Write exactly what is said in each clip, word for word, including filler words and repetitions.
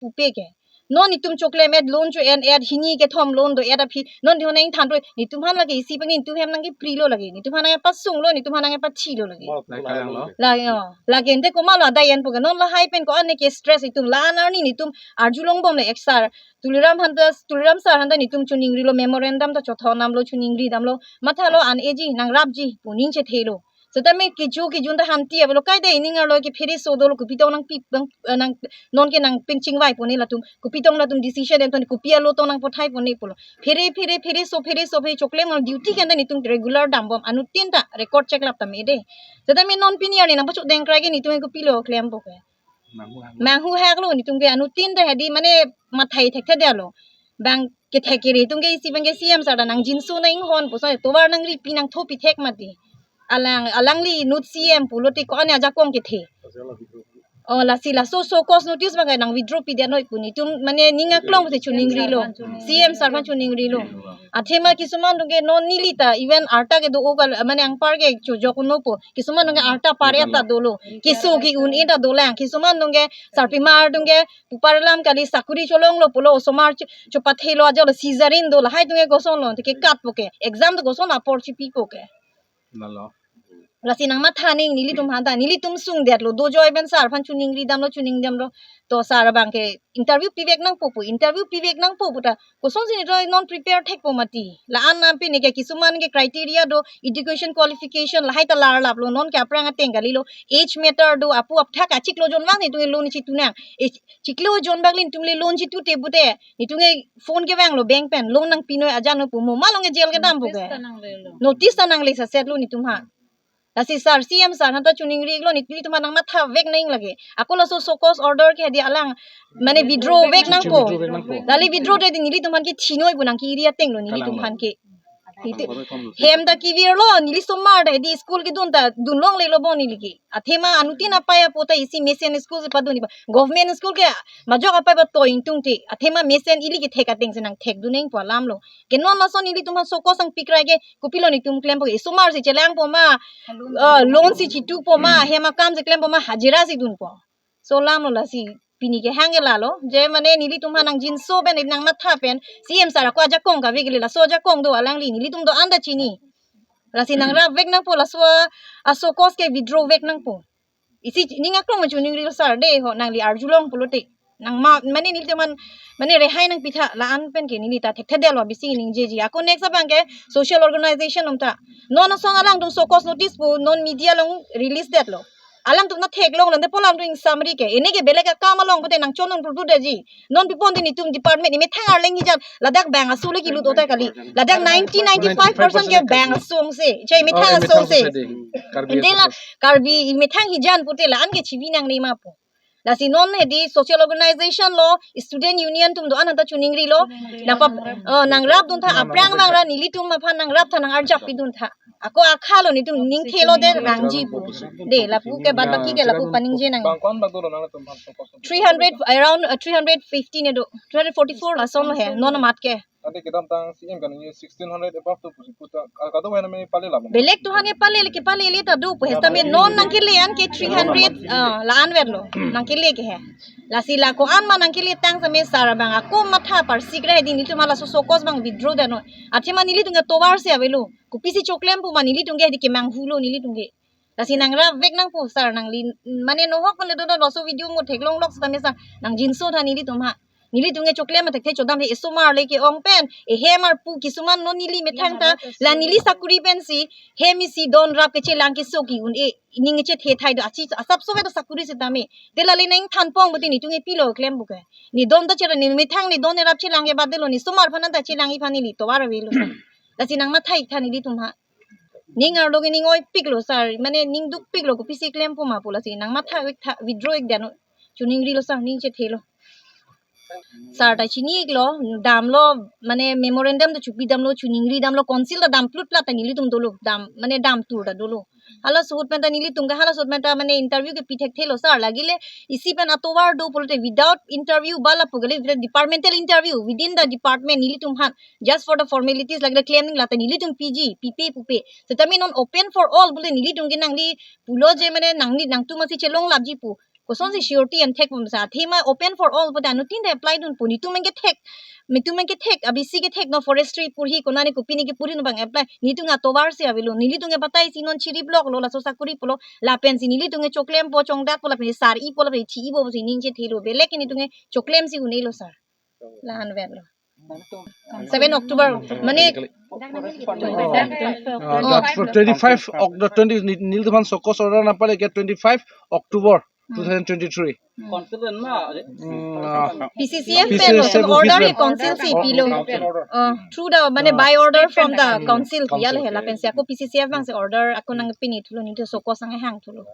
pupe ke. Non netum choklem et loan cho en et hini kethom loan do et aphi. Non dihon nangthan roi netum aphan lake isi pang netum hem nangkeprilo lake. Netum aphan nangpasunglo, netum aphan nangpathilo lake. Map Lai kalang lo. Lake, oh. Lake ante komatlo adai enpo ke. Non lahai pen ko-an ke stress netum la-an arni netum arjulongbom le ek sar. Tuliram aphan ta, Tuliram sar aphan ta netum choningrilo, memorandum ta chothondamlo, choningridamlo. Mathalo an eji, nangrapji pu ning chethelo. Setame kecho kejun ta hamti avelo, kaita ining arlo ke phereso dolo, kopi tong nangpi bang, eh, nang, non ke nangpinchingvai pone latum, kopi tong latum decision enton, kopi alo tong nangpothai pone pulo. Phere, phere, phereso, phereso, phere choklem duty kan ta netum regular dambom, anuttin ta record check lap tame de. Setame non pini arni nangpachodeng krai ke netum kopilo klempo ke. Manghu hak lo. Manghu hak lo netum ke, anuttin ta hedi mane mathai thekthedetlo. Bang kethek kere atum ke isi bang ke C M sar ta nangjinso nanghon puson tovar nangripi nangthopi thek mati. Alang, alangli inut C M pulote ko-an ajakong kethe. Oh, lasi laso show cause notice bang ke nang-withdraw pidet noi pu netum mane ning aklong si choningrilo. C M sar aphan choningrilo. Athema kisuman atum ke non neli ta even arta kedo-o kal, mane anpar ke chojok unpo. Kisuman atum ke arta pare ta dolo. Keso ke-un-e ta dolang. Kisuman atum ke sarpimar atum ke pupar alam kali sakuri cholonglo pulo osomar cho, chopathelo ajalo sizarin do lahai atum ke kosonlo te ke katpo ke. Exam do koson apor chipipo ke. Lalo. Lasi nangmatha nang nelitum aphan ta, nelitum sungdetlo, dojoi pen sar aphan choningridamlo, choningdamlo. To sar abang ke interview pivek nangpo pu, interview pivek nangpo pu ta, kosonsi neli non prepare thekpo mati. La-an nam pini ke kisuman ke criteria do, education qualification, lahai ta larlaplo, non ke aphrang ateng kalilo, age matter do, apu apthak achiklo jon vang netum loan chitunang. E chiklo jon bak netum le loan chitute pute, netum ke phone kevanglo bank pen, loan nangpinoi ajan no pu mo, malong ke jail kedampo ke. Notice ta nangle sasetlo netum aphan. Lasi sar, C M sar aphan ta choningri-iklo, neli, nelitum aphan nangmatha vek nang lake. Ako laso show cause order ke hedi alang, mane withdraw vek nangpo. Withdraw vek nangpo. Lali withdraw te di nelitum aphan ke thinoi pu nangke-iri atenglo nelitum aphan ke. Kalang lo. Iti hem ta kevirlo, neli osomar ta hedi school kedun ta dunlongle lo bon neli ke. Athema anuttin apai apo ta isi mesen school si padun iba. Government school ke majok apai ba toing tung te. Athema mesen ili kethek ateng si nangthekdun nangpo alam lo. Ke non lason nelitum aphan show cause nangpikrai ke kopilo netum klempo ke, osomar si chelangpo ma, eh, loan si chitupo ma, hem akam si klempo ma, hajira si dunpo. So alam lo lasi pini kehang ke lalo. Je mane nelitum aphan nangjinso pen, nangmatha pen, C M sar ako ajakong kave ke le, laso ajakong do alangli, nelitum do-an ta chini. Lasi nangrap vek nangpo laso a, a show cause ke withdraw vek nangpo. Isi ning aklong ma choningrilo sar de ho nangli arjulong pulote. Nang ma, mane nelitum aphan, mane rehai nangpitha la-an pen ke neli ta thekthedetlo bisi ningjeji. Ako next abang ke social organization atum ta. Non ason alangtum show cause notice pu non media along release detlo. Alangtum ta theklonglo, ante pu alangtum ingsamri ke. Ene ke belek akam along pute nangchonun purtu daji. Non pi pon di netum department, imethang arleng hijan, ladak bang aso le kilut otai kali. Ladak ninety, ninety-five percent ke bang asong se. Chai imethang asong se. Ante la Karbi imethang hijan pute la-an ke chibi nangne ma pu. Lasi non hedi social organization lo, student union atum do-an aphan ta choningrilo. Nangpap, oh, nangrapdun tha aphrang vangra nelitum aphan nangrap tha nang-arjap pidun tha. Ako akha lo netum ning thelo de rangji pu. De lapu ke bad baki ke lapu paningje nang. Bang ko-an bak dolo nangtum aphan show cause? Three hundred, around, uh, three hundred fifteen edo, three hundred forty-four lason lo he, non amat ke. Ante kedamtang C M kan ini sixteen hundred above do pusi pu ta, ah, kadokave name pale la. Belek atum aphan ke pale le, kepale le ta do pu he, setame non nangkele an ke three hundred, ah, la-an ver lo. Nangkele ke he. Lasi la ko-an ma nangkele tang setame sar abang ako matha parsikre di nelitum aphan laso show cause bang withdraw detnon. Athema nelitum ke tovar si avelo. Kopisi choklempo ma nelitum ke hedi kemanghulo nelitum ke. Lasi nangrap vek nangpo sar nangli, mane nohok mane do do laso video mo theklonglok setame sar nangjinso tha nelitum aphan. Nelitum ke choklem athak the chodam he, osomar le ke-ong pen, ehem arpu kisuman non neli methang ta, la neli sakuri pensi, hem isi donrap kechelang keso ke-un-e, ning kechethe thai do, achi asapso ve do sakuri setame. Te lale nangthanpon pute netum ke pilo klempo ke. Ne don ta chera, ne methang ne don nerap chelang ke bade lo, ne osomar aphan ta chelangji aphan neli tovar avelo. Lasi nangmatha-ik tha nelitum aphan. Ning arlo ke ning oipiklo sar, mane ning dukpiklo, kopisi klempo ma pu lasi nangmatha-ik tha, withdraw-ik detnon. Choningrilo sar, ning chethelo. Sar ta chini-iklo, damlo, mane memorandum ta chopidamlo, choningridamlo, council ta dam plutplat ta nelitum dolo, dam, mane dam tur ta dolo. Hala ahut pen ta nelitum ke hala ahut pen ta mane interview ke pi thekthelo sar, lagile isi pen atovar do pulote without interview ba lapu ke le without departmental interview within the department nelitum aphan just for the formalities lagile claim nangji la ta nelitum piji, pipe pupe. Setame non open for all pule nelitum ke nangli pulo je mane nangli nangtum asi chelonglapji pu. Kosonsi surety an thekpo ma sir? Athema open for all pulote anuttin ta apply dunpo. Netum an kethek, netum an kethek, a B C kethek non forestry porhi, konane kopine kepori non abang apply. Netum atovar si avelo. Nelitum ke batai si non chiri block lo, laso sakuri pulo. Lapensi nelitum ke choklempo, chongdatpo, lapensi sar-ipo, lapensi thi-ipo pusi ning chethelo. Belek ke netum ke choklem si un-elo sir. La-an vet lo. Seven October, mane, uh, the twenty-five October, twenty, nel-, nelitum aphan show cause order nangpale ke twenty-five October two thousand twenty-three. Council na? Mm, uh, P C C F P C C F pen lo, order office he pen. Council si pilo. Council order. Uh, through the, mane, uh, by order from the council, council kiya le he, lapensi ako P C C F abang si order ako nangpini thulo, netum show cause nanghang thulo.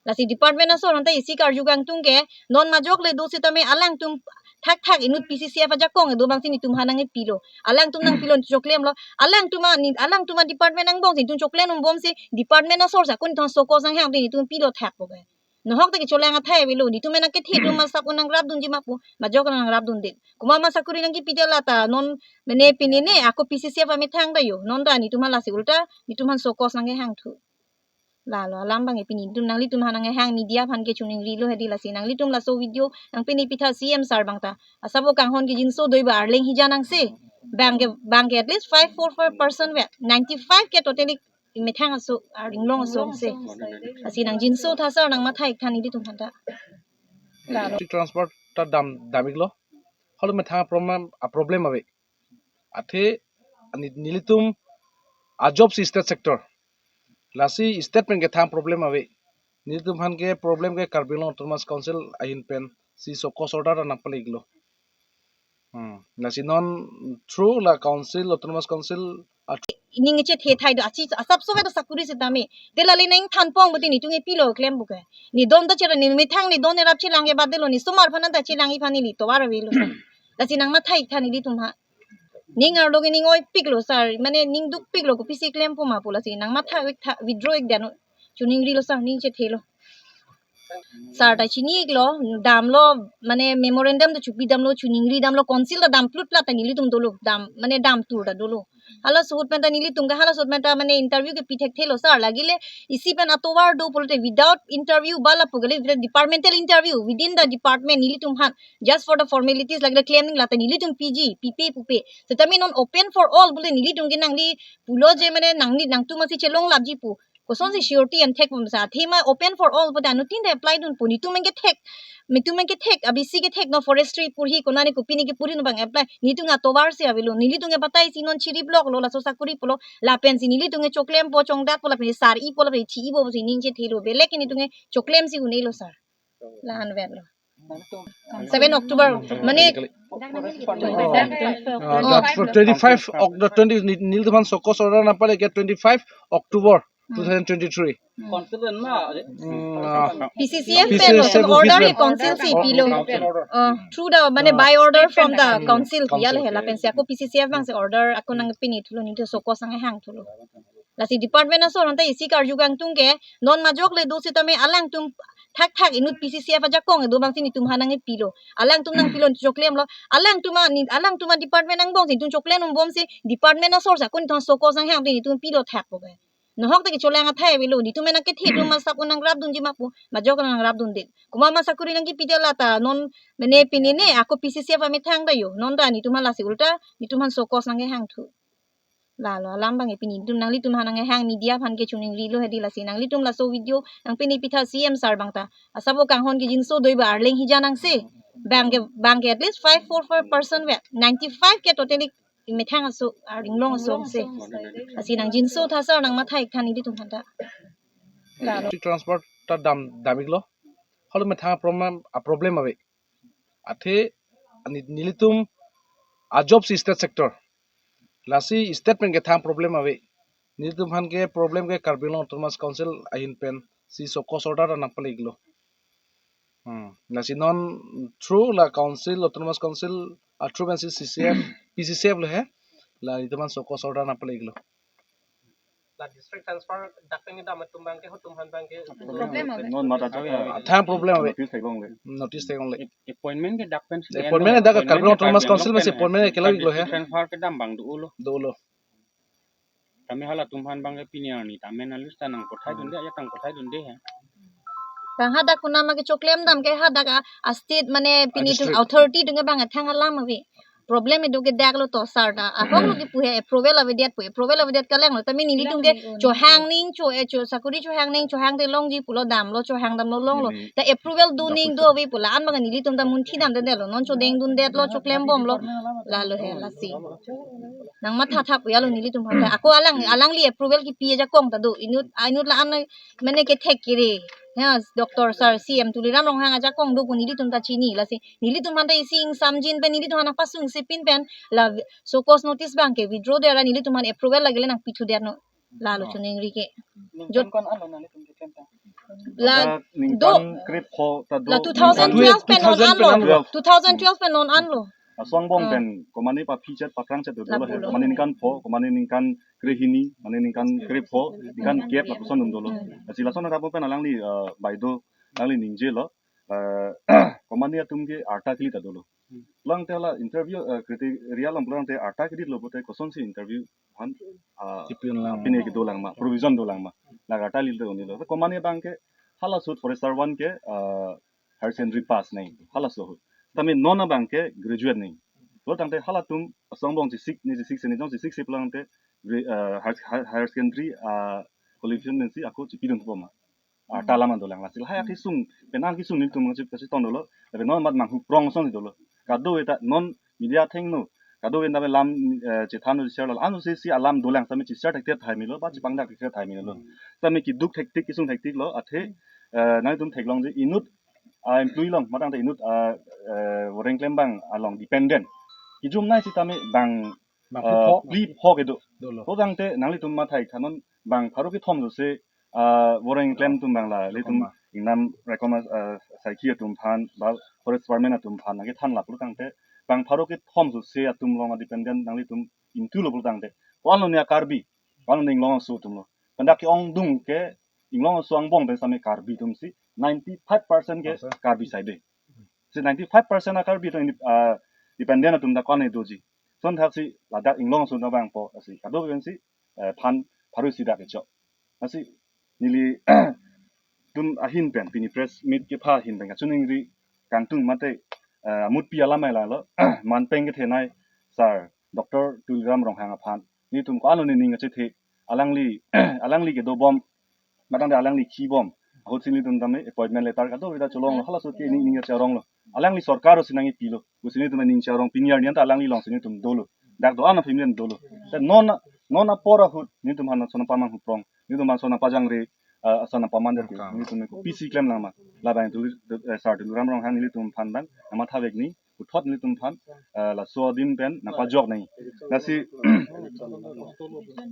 Lasi department asor anta isi karju kangtung ke, non majok le do sitame alangtum thakthak inut P C C F ajakong do abang si netum aphan nangpilo. Alangtum nangpilo, netum choklemlo. Alangtum a, ne, alangtum a department angbong si netum choklem angbong si department asor si ako netum show cause nanghang, netum pilo thakpo ke. Nohok ta kecholang athai avelo, netum nangkethe atum asap un nangrapdunji ma pu, majok nangrapdunde. Komat ma sakuri nangkepi ta lata non, mane pine ne ako P C C F amethang ta jo. Non ta netum aphan lasi ulta netum aphan show cause nanghang thu. Lalo alam abang pini netum, nanglitum aphan nanghang, media aphan ke choningrilo hedi. Lasi nanglitum laso video nangpini pitha C M sir abang ta. Asabo kanghon ke jinso do ba, Arleng hija nangse. Bang ke, bang ke at least five four five percent ve. Ninety-five ke totally methang aso, aringlong aso se. Lasi nangjinso tha sir, nangmatha ik tha nelitum aphan ta. Lalo. District transport ta dam, dam iklo. Holo methang problem, a problem ave. Athe, ani, nelitum a job si state sector. Lasi state pen kethang problem ave. Nelitum aphan ke problem ke Karbi Anglong Autonomous Council ahin pen si show cause order nangpale iklo. Hmm. Lasi non through la council, Autonomous Council, a ning chethe thai do, achi asap so do sakuri sitame. Te lale nangthanpon pulote netum ke pilo klempo ke. Ne don ta chera, ne methang ne don erap chelang ke bad lo, ne osomar aphan ta chelangji aphan neli tovar avelo. Lasi nangmatha ik tha nelitum aphan. Ning arlo ke ning oipiklo sir, mane ning dukpiklo, kopisi klempo ma pu. Lasi nangmatha ik tha, withdraw ik tha non. Choningrilo sir, ning chethelo. Sir ta chini iklo, damlo, mane memorandum ta chopi damlo, choningri damlo, council ta dam plutplat ta nelitum dolo, dam, mane dam tur ta dolo. Halaso ahut pen ta nelitum ke halaso ahut pen ta mane interview kepi thekthelo sir, lake le isi pen atovar do pulote without interview ba lapu ke le without departmental interview within the department nelitum aphan just for the formalities lake le klem nangji lata nelitum piji, pipe pupe. Setame non open for all pulote nelitum ke nangli pulo je mane nangli nangtum asi chelonglapji pu. Kosonsi surety an thekpo ma sir? Athema open for all pulote anuttin ta apply dunpo. Netum an kethek, netum an kethek, a B C kethek non forestry porhi, konane kopine kepori non abang apply. Netum atovar si avelo. Nelitum ke batai si non chiri block lo, laso sakuri pulo. Lapensi nelitum ke choklempo, chongdatpo, lapensi sar-ipo, lapensi thi-ipo pusi ning chethelo. Belek ke netum ke choklem si un-elo sir. La-an vet lo. Seven October, mane, uh, the twenty-five October, twenty, nel-, nelitum aphan show cause order nangpale ke twenty-five October two thousand twenty-three. Council na? Mm, uh, P C C F pen lo, P C C F office order pen. He council si pilo. Council order. Uh, through the, mane, uh, by order from the council kiya le he, lapensi ako P C C F abang si order ako nangpini thulo, netum show cause nanghang thulo. Lasi department asor anta isi karju kangtung ke, non majok le do sitame alangtum thakthak inut P C C F ajakong do abang si netum aphan nangpilo. Alangtum nangpilo, netum choklemlo. Alangtum a, ne, alangtum a department angbong si netum choklem angbong si department asor si ako netum show cause nanghang, netum pilo thakpo ke. Nohok ta kecholang athai avelo, netum nangkethe atum asap un nangrapdunji ma pu, majok nangrapdunde. Komat ma sakuri nangkepi ta lata non, mane pine ne ako P C C F amethang ta jo. Non ta netum aphan lasi ulta netum aphan show cause nanghang thu. Lalo alam abang pini netum, nanglitum aphan nanghang, media aphan ke choningrilo hedi. Lasi nanglitum laso video nangpini pitha C M sir abang ta. Asabo kanghon ke jinso do ba, Arleng hija nangse. Bang ke, bang ke at least five four five percent ve. Ninety-five ke totally methang aso, aringlong aso se. Lasi nangjinso tha sir, nangmatha ik tha nelitum aphan ta. Lalo. District transport ta dam, dam iklo. Holo methang problem, a problem ave. Athe, ani, nelitum a job si state sector. Lasi state pen kethang problem ave. Nelitum aphan ke problem ke Karbi Anglong Autonomous Council ahin pen si show cause order nangpale iklo. Hmm. Lasi non through la council, Autonomous Council a through pen si C C F, P C C F lo he. La netum aphan show cause order nangpale iklo. La district transfer dak pen kedam atum abang ke, hotum aphan abang ke problem ave. Non mata chak ya. Athang problem ave. Notice theklongle. Notice theklongle. Ap-, appointment ke dak pen si. Appointment ke dak Karbi Anglong Autonomous Council pen si appointment ke lawi iklo he. District transfer kedam abang dolo. Dolo. Tame halatum aphan abang ke pini arni tame na list ta nangpathai dunde, ya nangpathai dunde he. Bang hadak kunama kechoklem dam ke hadak a, a state mane pini tung district authority tung ke bang athang alam ave. Problem ido ke dak lo to sir ta. Ahok lo ke pu he approval avedet pu. Approval avedet kalanglo. Tame nelitum ke chohang ning cho e cho sakuri chohang ning chohang te longji pulo damlo chohang damlo longlo. Neli ta approval do ning do ave pu la-an bang nelitum ta munthi dam de lo. Non chodeng dundet lo choklem bomlo. Lalo he lasi. Nang matha thap ya lo nelitum aphan ta. Ako alang alangli approval kipi ajakong ta do. Inut inut la-an mane kethek kere. Ya, Doctor Sir C M Tuliram Ronghang ajakong do pu nelitum ta chini lasi. Nelitum aphan ta isi ingsamjin pen nelitum aphan pasung sipin pen la show cause notice bang ke withdraw dera nelitum aphan approval lagile nang pithu der no. Lalo chuning ri ke. Jot kon alo nelitum ke pen ta. La ladak do ningkan krepho ta do la ningkan two thousand twelve pen non anlo. Two thousand twelve pen non anlo. Asong bong pen komane paphi chet paprang chet do la lo he. Pulo. Komane ningkan pho, komane ningkan krehini, komane ningkan krepho, ningkan kep lapuson dun dolo. Lasi lason ada pen alangli uh, baido alangli ningje lo. Uh, komane atum ke arta kili ta dolo. Pulang te la interview uh, criteria lang pulang te arta kili lo bote kosonsi interview han uh, pine ke dolang ma, provision dolang ma. La arta kili ta dolo. Komane bang ke hala sut forester one ke uh, higher secondary pass nai hala so. Tame non abang ke graduate nai. Lo tangte halatum asong bong chisik ni chisik se ni jong chisik se pulang te gra- uh, higher, higher higher secondary uh, qualification pensi ako chipidun po ma. Arta alam dolang lasi lahai akisung penang kisung nelitum chip kasi ton dolo. Tapi non mat manghu prong song dolo. Kado eta non media theng no. Kado eta lam eh, chethan no share lo. Anu se si alam dolang sami chisar thek thai milo ba chipang dak thek thai milo. Sami kiduk thektik kisung thektik lo athe eh, nangtum theklongji inut a employee long matang ta inut a eh, voreng klem bang along dependent. Kijum nai sitame bang bang uh, phli phok phli phok edo. Dolo. Ko jangte nanglitum mathai thanon bang pharo kethom do se uh, voreng klem tum bang la litum Koma. Ingnam rekomendasi uh, saikhi atum phan ba forest department atum phan nang kethan lap lo tangte bang pharo kethom do se atum long dependent nanglitum intu lo pulo tangte. Ko alo ne Karbi, ko alo ne Inglong aso atum lo. Pendak ke-ongdung ke Inglong aso angbong pen sami Karbi atum si ninety-five percent ke Percent. Karbi side. Si ninety-five percent a Karbi atum ini uh, dependent atum dak ko ane doji. Son thak si ladak Inglong aso na bang po si kado pen si eh, phan pharo si dak kecho. Lasi neli tum ahin pen pini press meet kepha ahin pen kachiningri kangtung mate eh, mutpi alam ai lalo manpeng kethenei sir Doctor Tuliram Ronghang aphan. Nelitum ko alo ne ning achethe alangli alangli kedobom matang da alangli khibom. Ahut si nelitum tame appointment letter kado kita cholong lo hala so ke ning ning charong lo. Alangli sorkar si nangpilo. Pusi nelitum ning charong pini arni anta alangli long si nelitum dolo. Dak do-an a family dolo. Te non non apor ahut nelitum han son pamang huprong. Nelitum han son pajangre uh, son paman dati. Nelitum ko pisi klem lang ma. Labang tu eh, sir Tuliram Ronghang nelitum phan bang. Nama thavek ni. Puthot nelitum phan uh, laso adim pen nangpajok nai. Lasi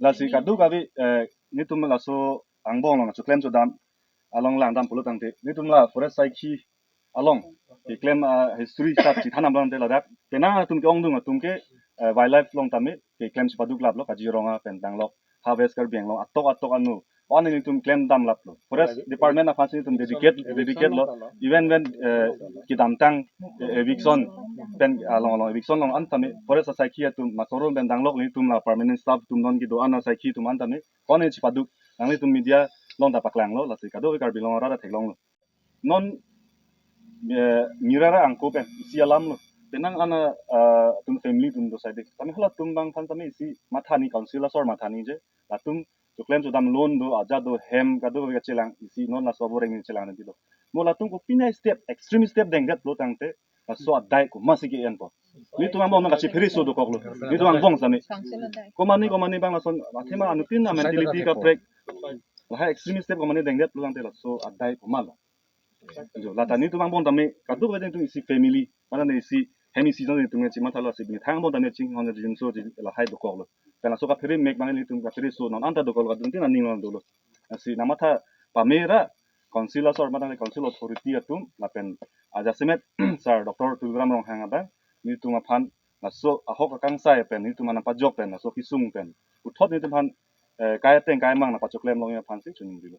lasi kado kabi eh, nelitum laso angbong long choklem chodam along langdam pulo tangte. Nelitum la forest saikhi along keklem uh, history sat chithan amlang te ladak penang atum ke-ongdung atum ke uh, wildlife long tame keklem chipaduk lap lo Kaziranga pen danglok harvest Karbi Anglong atok atok anu. One nelitum klem dam lap lo. Forest department aphan si nelitum dedicate dedicate lo. Even when uh, kedamtang uh, eviction pen along along eviction long an tame forest asaikhi atum masorum pen danglok nelitum la permanent staff atum non kedo an asaikhi atum an tame. One chipaduk nanglitum media long ta paklang lo lasi kado Karbi Anglong arat theklong lo. Non eh, mirara angko pen isi alam lo. Penang ana uh, atum family atum do side. Tame halatum bang phan tame isi mathani council asor mathani je. Latum choklem chodam loan do aja do hem kado kachelang isi non laso voreng chelang nanti do. Mo latum ko pini step extreme step dengdet lo tangte laso adai ko masi ke en po. Nelitum angbong nang kachi phiri so dokok lo. Nelitum angbong sami. Council adai. Komane komane bang lason athema anutin na mentality kaprek. Lahai extreme step komane dengdet lo tangte laso adai ko malo. Jo, lata nelitum angbong tame kaduk aja nelitum isi family, mana ne isi hem isi jon nelitum nge chimatha lo si bini thang angbong tame chinghon jinso ji lahai dokok lo. Pen laso kaphere mek bang nelitum kaphere so non anta dokok lo kadun tin aning lo dolo. Si namatha pamera council asor matang council authority atum lapen ajasemet sir Doctor Tuliram Ronghang abang nelitum aphan laso ahok akangsai pen nelitum aphan pajok pen laso kisung pen puthot nelitum aphan eh, kai ateng kai mang nangpachoklem long aphan si chuning dilo.